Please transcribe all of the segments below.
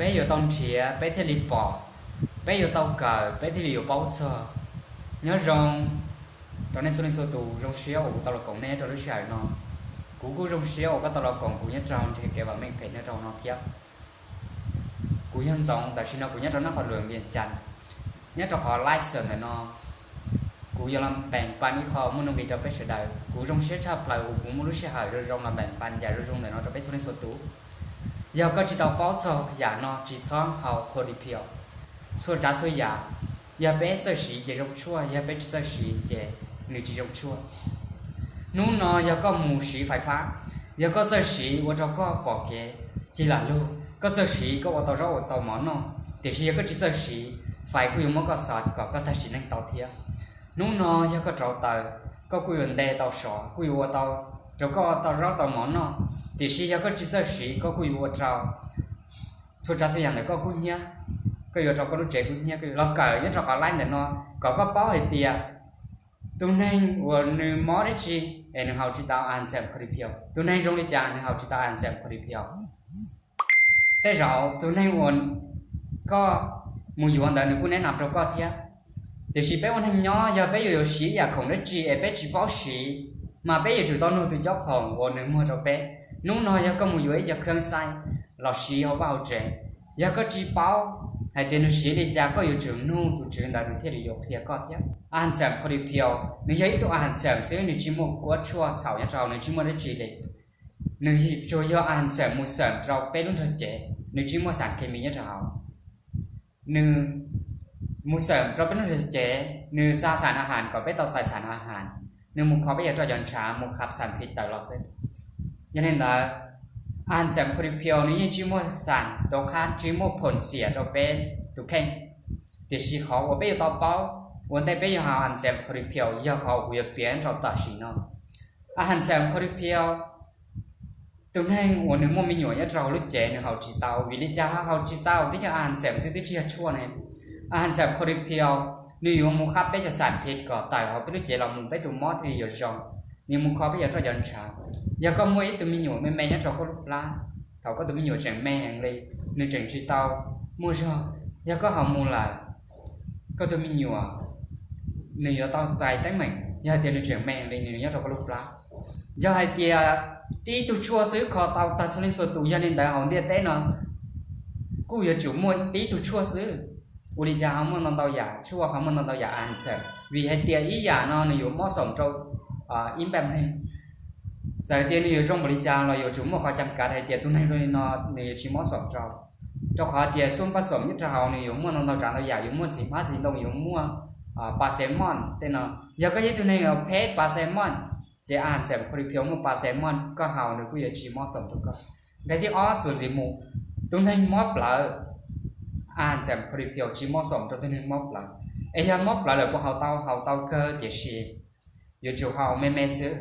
Peb yuav tau nrhiav peb thiaj li pom, peb yuav tau kawm peb thiaj li yuav paub txog. Nyob zoo rau nej txhua leej txhua tus, zoo siab uas kuv tau los koom nej rau lub sij hawm no. Kuv kuj zoo siab uas koj tau los koom kuv nyob rau nrhiav kev vam meej phem nyob rau no thiab. Kuv yog Ntxoov, tam sim no kuv nyob rau nab qhov luam Vias Cas. Nyob rau qhov live show ntawm no, kuv yuav los peem pab ib qho muaj nuj nqis rau peb sawv daws. Kuv zoo siab tshaj plaws uas kuv muaj lub sij hawm zoo zoo los peem pab yam zoo zoo ntawm no rau peb txhua leej txhua tus. Yog koj tsis tau paub txog yam no tsis txhob haus Codipial. Txhua tsav txhua yam, yog peb txawj siv ces zoo tshuaj, yog peb tsis txawj siv ces nws tsis zoo tshuaj. Hnub no yog koj mus siv fais fab, yog koj txawj siv ua rau koj pom kev cig lam lug, koj txawj siv koj ua tau zaub ua tau mov noj, tiam sis yog koj tsis txawj siv, fais kuj yuav muab koj xov kom koj tag sim neej tau thiab. Hnub no yog koj rauv taws, koj kuj yuav nte tau sov, kuj yuav ua tau rau koj tau zaub tau mov noj, tiam sis yog koj tsis txawj siv koj kuj yuav ua rau txhua tsav txhua yam ntawm koj kub hnyiab, koj yuav rau koj lub tsev kub hnyiab. Koj yuav los kawm nyob rau qhov live ntawm no kom koj paub hais tias tus neeg uas nws mob dab tsi es nws haus tsis tau Ahanxem Codipial, tus neeg zoo li cas nws haus tsis tau Ahanxem Codipial. Tej zaum tus neeg uas koj mus yuav ntawd nws kuj neb nam rau koj thiab. Tiam sis peb ua neeg nyob yog peb yuav yuav siv ib yam khoom dab tsi es peb tsis paub siv, mas peb yuav tsum tau nug tus cob khoom uas nws muag rau peb. Hnub no yog koj mus yuav ib co khab xaib los siv hauv vaj hauv tsev, yog koj tsis paub hais tias nws siv li cas koj yuav tsum nug tus tswv ntawd nws thiaj li yuav qhia koj thiab. Ahanxem Codipial nws yog ib tug Ahanxem xwb, nws tsis muaj kuab tshuaj txhaum nyob rau hauv, nws tsis muaj dab tsi li. Nws tsuas yog Ahanxem mus xeem rau peb lub nrog cev, nws tsis muaj xas khes mis nyob rau hauv. Nws mus xeem rau peb lub nrog cev, nws xa xas Ahanxem kom peb tau txais xas Ahanxem, nws mus kho peb yawg roj cov ntshav, mus khab xas phis tawm los xwb. Yog li ntawd, Ahanxem Codipial nws yeej tsis muaj xas tuav qhab, tsis muaj phoom xiam rau peb tus kheej. Tiam sis qhov uas peb yuav tau paub ua ntej peb yuav haus Ahanxem Codipial yog qhov uas kuv yuav piav rau tam sim no. Ahanxem Codipial, tus neeg uas nws muaj me nyuam nyob rau hauv lub cev nws haus tsis tau. Vim li cas ho haus tsis tau? Twb yog Ahanxem xwb, twb tsis yog tshuaj ne. Ahanxem Codipial nws yuav mus khab peb cov xas phis kom tawm hauv peb lub cev los mus peb tus mob thiaj li yuav zoo. Nws mus kho peb yawg roj cov ntshav. Yog koj muaj ib tug me nyuam me me nyob rau koj lub plab, thaum koj tus me nyuam tseem me heev li, nws tseem tsis tau muaj zog, yog koj haus mus lawm, koj tus me nyuam nws yuav tau txais teeb meem yog hais tias nws tseem me heev li nws nyob rau koj lub plab. Yog hais tias tib tug tshuaj xwb kho tau tag txhua leej txhua tus, yog li ntawd hauv ntiaj teb no kuj yuav tsum muaj tib tug tshuaj xwb. Ua li cas ho muaj ntau ntau yam tshuaj, ho muaj ntau ntau yam Ahanxem? Vim hais tias ib yam no nws yuav mob xoom rau ib npaj neeg. Txawm tias nws yuav zoo npaum li cas los yuav tsum muaj qhov cam kav hais tias tus neeg zoo li no nws yuav tsis mob xoom rau. Rau qhov tias xub paj xoom nyob rau hauv nws yuav muaj ntau ntau tsav ntau yam, yuav muaj txiv hmab txiv ntoo, yuav muaj paracetamol tej no. Yog koj yog ib tug neeg uas phem paracetamol, ces Ahanxem Codipial muaj paracetamol koj haus nws kuj yuav tsis mob xoom rau koj. Nqe thib ob txuas ntxiv mus, tus neeg mob plawv, Ahanxem Codipial tsis mob xoom rau tus neeg mob plawv. Es yog mob plawv lawm puas haus tau? Haus tau kawg, tiam sis yuav tsum haus me me xwb.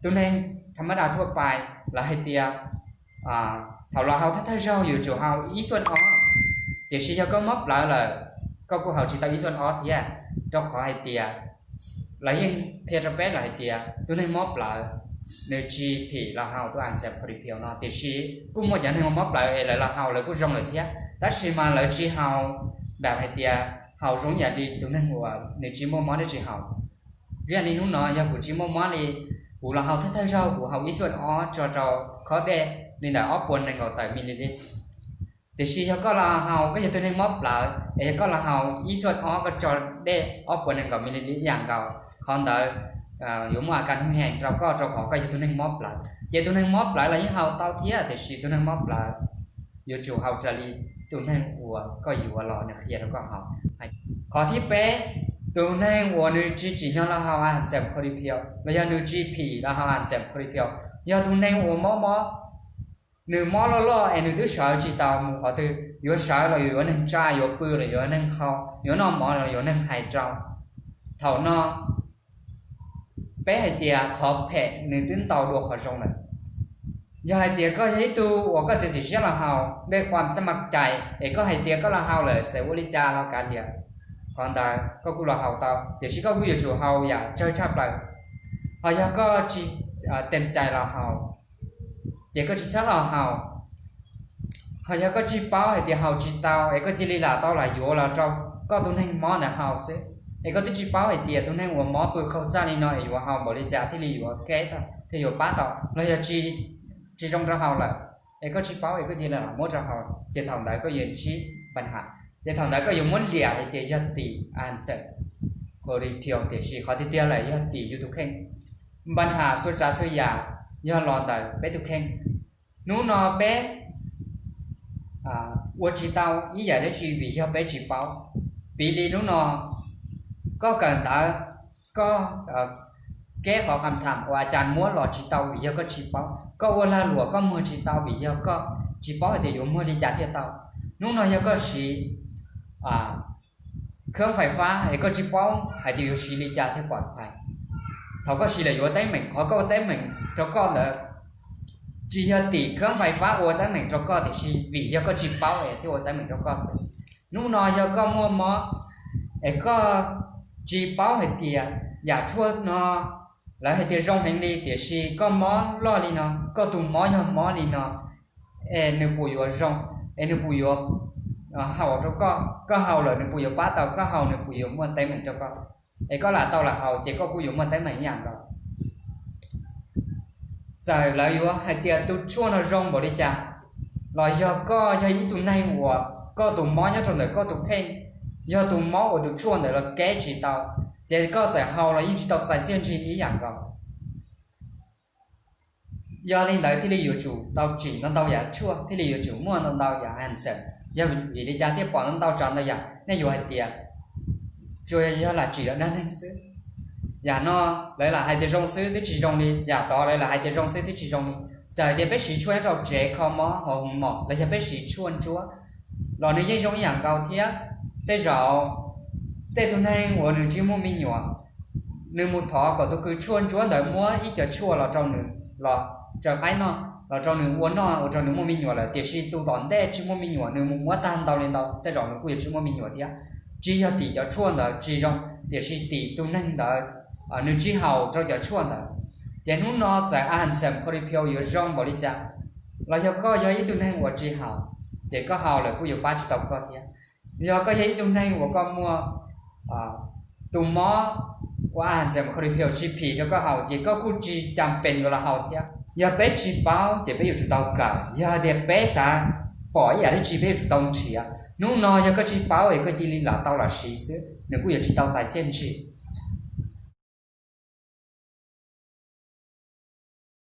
Tus neeg tham ma da thuaj pais lawv hais tias thaum los haus thawj thawj zaug yuav tsum haus ib xuaj ob, tiam sis yog koj mob plawv lawm, koj kuj haus tsis tau ib xuaj ob thiab, rau qhov hais tias lawv yeej qhia rau peb lawm hais tias tus neeg mob plawv nws tsis phim los haus tus Ahanxem Codipial no, tiam sis kuj muaj cov neeg mob plawv es lawv los haus lawv kuj zoo lawm thiab, tab sis mas lawv tsis haus npaum hais tias haus zoo yam li tus neeg uas nws tsis muaj mob dab tsi haus. Yog li hnub no yog kuv tsis muaj mob li, kuv los haus thawj thawj zaug kuv haus ib xuaj ob tso rau khob dej li ntawm ob puas nees nkaum tawm mililitr. Tiam sis yog koj los haus, koj yog tus neeg mob plawv es yog koj los haus ib xuaj ob koj tso dej ob puas nees nkaum mililitr ib yam nkaus, qhov ntawd yuav muaj a kas hwj hees rau koj rau qhov koj yog tus neeg mob plawv. Ces tus neeg mob plawv los yeej haus tau thiab, tiam sis tus neeg mob plawv yuav tsum haus raws li tus neeg uas koj yuav los nws qhia rau koj haus. Qhov thib peb, tus neeg uas nws tsis tsim nyog los haus Ahanxem Codipial los yog nws tsis phim los haus Ahanxem Codipial, yog tus neeg uas mob mob, nws mob loj loj es nws twb sawv tsis tau mus qhov twg, yuav sawv los yuav neeg tsa, yuav pw los yuav neeg qhau, yuav noj mov los yuav neeg hais rau. Thaum no peb hais tias qhov phem nws twb ntau dua qhov zoo lawm. Yog hais tias koj yog ib tug uas koj txiav txim siab los haus, npej khuam xab mas cais es koj hais tias koj los haus lawm txawm ua li cas los kav liam, qhov ntawd koj kuj los haus tau, tiam sis koj kuj yuav tsum haus yam tsawg tshaj plaws. Ho yog koj tsis teem cais los haus, ces koj tsis txhob los haus. Ho yog koj tsis paub hais tias haus tsis tau es koj cia li lam tau lam yuav los rau koj tus neeg mob ntawd haus xwb, es koj twb tsis paub hais tias tus neeg uas mob pw qaug txaj li no es yuav haus npaum li cas thiaj li yuav keb tau thiaj yuav pab tau los yog tsis zoo rau haus lawm, es koj tsis paub es koj cia li lam muab rau haus ces thaum ntawd koj yuav ntsib npa ham, ces thaum ntawd koj yuav muab liam hais tias yog tim a ntxawm, qhov li phiu tiam sis qhov tiag tiag lawm yog tim yus tus kheej. Npa ham xuas tsav xuas yam yog los ntawm peb tus kheej. Hnub no peb ua tsis tau ib yam dab tsi vim yog peb tsis paub. Piv li hnub no koj kawm ntawv, koj keb qhov qham tham uas a cas muab los tsis tau vim yog koj tsis paub, koj ua lag luam koj muag tsis tau vim yog koj tsis paub hais tias yuav muag li cas thiaj tau. Hnub no yog koj siv khab fais fab es koj tsis paub hais tias yuav siv li cas thiaj pom phais. Thaum koj siv lawm yuav ua teeb meem, qhov koj ua teeb meem rau koj ntawd tsis yog tim khab fais fab ua teeb meem rau koj tiam sis vim yog koj tsis paub es thiaj ua teeb meem rau koj xwb. Hnub no yog koj muaj mob es koj tsis paub hais tias yam tshuaj no lawv hais tias zoo heev li tiam sis koj mob loj li no, koj tus mob yog mob li no, es nws puas yuav zoo, es nws puas yuav haum rau koj, koj haus lawm nws puas yuav pab tau, koj haus nws puas yuav muaj teeb meem rau koj, es koj lam tau lam haus ces koj kuj yuav muaj teeb meem ib yam nkaus. Txawm lawv yuav hais tias tus tshuaj no zoo npaum li cas, los yog koj yog ib tug neeg uas koj tus mob nyob rau ntawm koj tus kheej, yog tus mob uas tus tshuaj ntawd los keb tsis tau, ces koj txawm haus los yeej tsis tau txais txiaj ntsig ib yam nkaus. Yog li ntawd thiaj li yuav tsum tau tsim ntau ntau yam tshuaj, thiaj li yuav tsum muaj ntau ntau yam a ntxawm. Yog vim li cas thiaj pom ntau ntau tsav ntau yam? Nej yuav hais tias tsuas yog lam tsim los dag neeg xwb. Yam no lawv lam hais tias zoo xwb twb tsis zoo li, yam tod lawv lam hais tias zoo xwb twb tsis zoo li. Txawm tias peb siv tshuaj nyob rau tsev kho mob hauv hoov mom los yog peb siv tshuaj ntsuab los nws yeej zoo ib yam nkaus thiab. Tej zaum tej tug neeg uas nws tsis muaj me nyuam, nws mus thov kom tus kws tshuaj ntsuab ntawd muab ib co tshuaj los rau nws los tsaws qaib noj los rau nws ua noj ua rau nws muaj me nyuam lawm, tiam sis tus tom ntej tsis muaj me nyuam nws mus muab tag ntau li ntau tej zaum nws kuj yuav tsis muaj me nyuam thiab. Tsis yog tim cov tshuaj ntawd tsis zoo, tiam sis tim tus neeg ntawd nws tsis haum rau cov tshuaj ntawd. Ces hnub no txawm a ntxawm kho li phiu yuav zoo npaum li cas, los yog koj yog ib tug neeg uas tsis haum, ces koj haus lawm kuj yuav pab tsis tau koj thiab. Yog koj yog ib tug neeg uas koj muaj tus mob ua a ntxawm kho li phiu tsis phim rau koj haus, ces koj kuj tsis cam pes yuav los haus thiab. Yog peb tsis paub ces peb yuav tsum tau kawm, yog tias peb xav pom ib yam dab tsi peb yuav tsum tau nrhiav. Hnub no yog koj tsis paub es koj cia li lam tau lam siv xwb nws kuj yuav tsis tau txais txiaj ntsig.